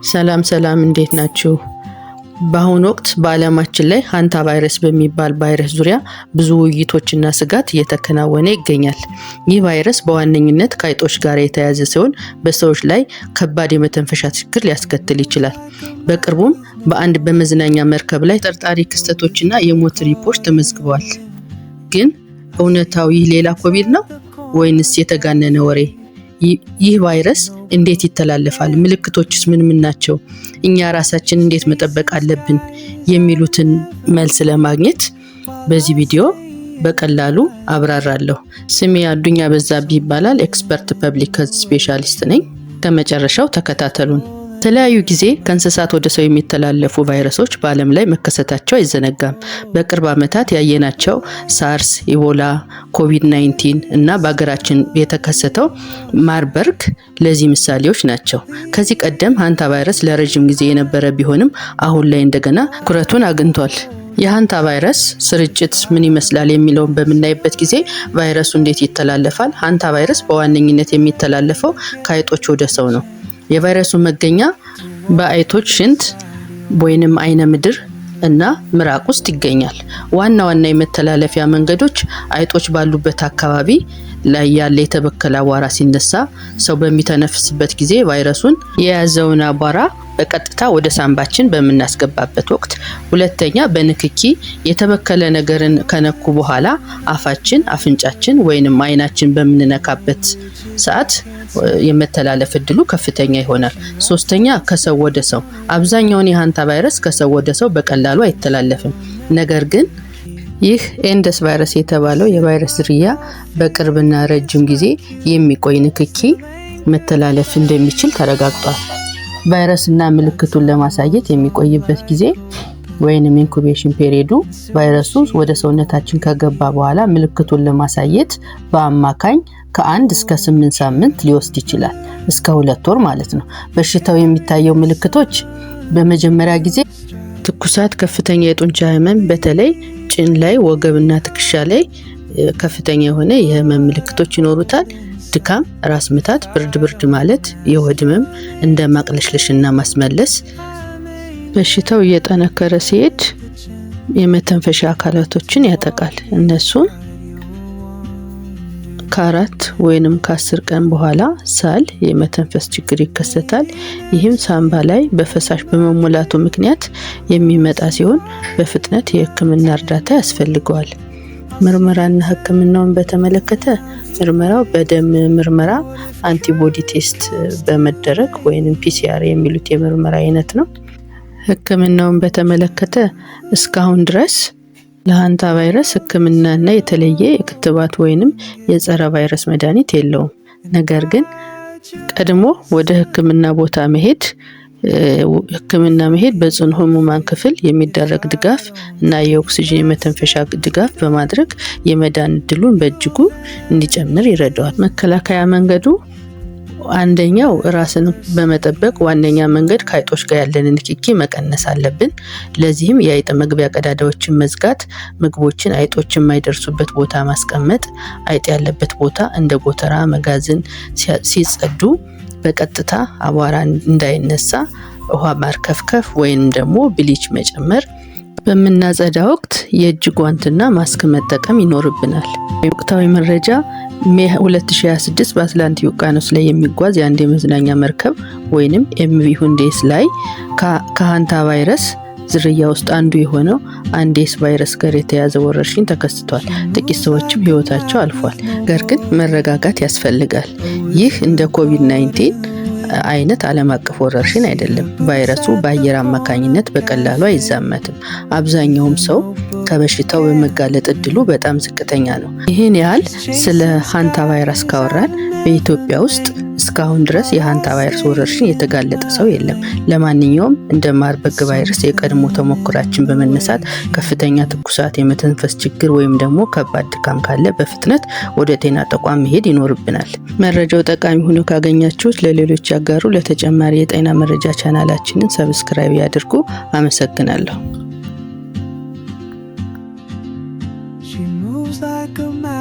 ሰላም ሰላም፣ እንዴት ናችሁ? በአሁኑ ወቅት በዓለማችን ላይ ሃንታ ቫይረስ በሚባል ቫይረስ ዙሪያ ብዙ ውይይቶችና ስጋት እየተከናወነ ይገኛል። ይህ ቫይረስ በዋነኝነት ከአይጦች ጋር የተያያዘ ሲሆን በሰዎች ላይ ከባድ የመተንፈሻ ችግር ሊያስከትል ይችላል። በቅርቡም በአንድ በመዝናኛ መርከብ ላይ ጠርጣሪ ክስተቶችና የሞት ሪፖርት ተመዝግበዋል። ግን እውነታው ይህ ሌላ ኮቪድ ነው ወይንስ የተጋነነ ወሬ? ይህ ቫይረስ እንዴት ይተላለፋል? ምልክቶችስ ምን ምን ናቸው? እኛ ራሳችን እንዴት መጠበቅ አለብን? የሚሉትን መልስ ለማግኘት በዚህ ቪዲዮ በቀላሉ አብራራለሁ። ስሜ አዱኛ በዛብህ ይባላል። Expert public health specialist ነኝ። ከመጨረሻው ተከታተሉን። በተለያዩ ጊዜ ከእንስሳት ወደ ሰው የሚተላለፉ ቫይረሶች በዓለም ላይ መከሰታቸው አይዘነጋም። በቅርብ ዓመታት ያየናቸው ሳርስ፣ ኢቦላ፣ ኮቪድ-19 እና በሀገራችን የተከሰተው ማርበርግ ለዚህ ምሳሌዎች ናቸው። ከዚህ ቀደም ሃንታ ቫይረስ ለረጅም ጊዜ የነበረ ቢሆንም አሁን ላይ እንደገና ትኩረቱን አግኝቷል። የሃንታ ቫይረስ ስርጭት ምን ይመስላል የሚለውን በምናይበት ጊዜ ቫይረሱ እንዴት ይተላለፋል? ሃንታ ቫይረስ በዋነኝነት የሚተላለፈው ከአይጦች ወደ ሰው ነው። የቫይረሱ መገኛ በአይጦች ሽንት ወይንም አይነ ምድር እና ምራቅ ውስጥ ይገኛል። ዋና ዋና የመተላለፊያ መንገዶች አይጦች ባሉበት አካባቢ ላይ ያለ የተበከለ አቧራ ሲነሳ ሰው በሚተነፍስበት ጊዜ ቫይረሱን የያዘውን አቧራ በቀጥታ ወደ ሳንባችን በምናስገባበት ወቅት፣ ሁለተኛ በንክኪ የተበከለ ነገርን ከነኩ በኋላ አፋችን፣ አፍንጫችን ወይንም አይናችን በምንነካበት ሰዓት የመተላለፍ እድሉ ከፍተኛ ይሆናል። ሶስተኛ ከሰው ወደ ሰው፣ አብዛኛውን የሃንታ ቫይረስ ከሰው ወደ ሰው በቀላሉ አይተላለፍም። ነገር ግን ይህ ኤንደስ ቫይረስ የተባለው የቫይረስ ዝርያ በቅርብና ረጅም ጊዜ የሚቆይ ንክኪ መተላለፍ እንደሚችል ተረጋግጧል። ቫይረስና ምልክቱን ለማሳየት የሚቆይበት ጊዜ ወይንም incubation period ኡ ቫይረሱ ወደ ሰውነታችን ከገባ በኋላ ምልክቱን ለማሳየት በአማካኝ ከ1 እስከ 8 ሳምንት ሊወስድ ይችላል። እስከ 2 ወር ማለት ነው። በሽታው የሚታየው ምልክቶች በመጀመሪያ ጊዜ ትኩሳት፣ ከፍተኛ የጡንቻ ህመም፣ በተለይ ጭን ላይ፣ ወገብና ትከሻ ላይ ከፍተኛ የሆነ የህመም ምልክቶች ይኖሩታል። ድካም፣ ራስ ምታት፣ ብርድ ብርድ ማለት፣ የሆድ ህመም እንደ ማቅለሽለሽና ማስመለስ። በሽታው እየጠነከረ ሲሄድ የመተንፈሻ አካላቶችን ያጠቃል። እነሱም ከ4 ወይንም ከ10 ቀን በኋላ ሳል፣ የመተንፈስ ችግር ይከሰታል። ይህም ሳምባ ላይ በፈሳሽ በመሞላቱ ምክንያት የሚመጣ ሲሆን በፍጥነት የህክምና እርዳታ ያስፈልገዋል። ምርመራና ህክምናውን በተመለከተ ምርመራው በደም ምርመራ antibody test በመደረግ ወይንም PCR የሚሉት የምርመራ አይነት ነው። ህክምናውን በተመለከተ እስካሁን ድረስ ለሃንታ ቫይረስ ህክምናና የተለየ የክትባት ወይንም የጸረ ቫይረስ መድኃኒት የለውም። ነገር ግን ቀድሞ ወደ ህክምና ቦታ መሄድ፣ ህክምና መሄድ፣ በጽኑ ህሙማን ክፍል የሚደረግ ድጋፍ እና የኦክስጅን የመተንፈሻ ድጋፍ በማድረግ የመዳን እድሉን በእጅጉ እንዲጨምር ይረዳዋል። መከላከያ መንገዱ አንደኛው ራስን በመጠበቅ ዋነኛ መንገድ ከአይጦች ጋር ያለንን ንክኪ መቀነስ አለብን። ለዚህም የአይጥ መግቢያ ቀዳዳዎችን መዝጋት፣ ምግቦችን አይጦች የማይደርሱበት ቦታ ማስቀመጥ፣ አይጥ ያለበት ቦታ እንደ ጎተራ፣ መጋዘን ሲጸዱ በቀጥታ አቧራ እንዳይነሳ ውሃ ማርከፍከፍ ወይም ደግሞ bleach መጨመር፣ በምናጸዳ ወቅት የእጅ ጓንትና ማስክ መጠቀም ይኖርብናል። ወቅታዊ መረጃ May 2026 በአትላንቲክ ውቅያኖስ ላይ የሚጓዝ የአንድ የመዝናኛ መርከብ ወይንም MV ሁንዴስ ላይ ከሃንታ ቫይረስ ዝርያ ውስጥ አንዱ የሆነው አንዴስ ቫይረስ ጋር የተያዘ ወረርሽኝ ተከስቷል። ጥቂት ሰዎችም ህይወታቸው አልፏል። ነገር ግን መረጋጋት ያስፈልጋል። ይህ እንደ ኮቪድ-19 አይነት ዓለም አቀፍ ወረርሽኝ አይደለም። ቫይረሱ በአየር አማካኝነት በቀላሉ አይዛመትም። አብዛኛውም ሰው ከበሽታው በመጋለጥ እድሉ በጣም ዝቅተኛ ነው። ይህን ያህል ስለ ሃንታ ቫይረስ ካወራን በኢትዮጵያ ውስጥ እስካሁን ድረስ የሃንታ ቫይረስ ወረርሽኝ የተጋለጠ ሰው የለም። ለማንኛውም እንደ ማርበርግ ቫይረስ የቀድሞ ተሞክሯችን በመነሳት ከፍተኛ ትኩሳት፣ የመተንፈስ ችግር ወይም ደግሞ ከባድ ድካም ካለ በፍጥነት ወደ ጤና ተቋም መሄድ ይኖርብናል። መረጃው ጠቃሚ ሆኖ ካገኛችሁት ለሌሎች ያጋሩ። ለተጨማሪ የጤና መረጃ ቻናላችንን subscribe ያድርጉ። አመሰግናለሁ። She moves like a map.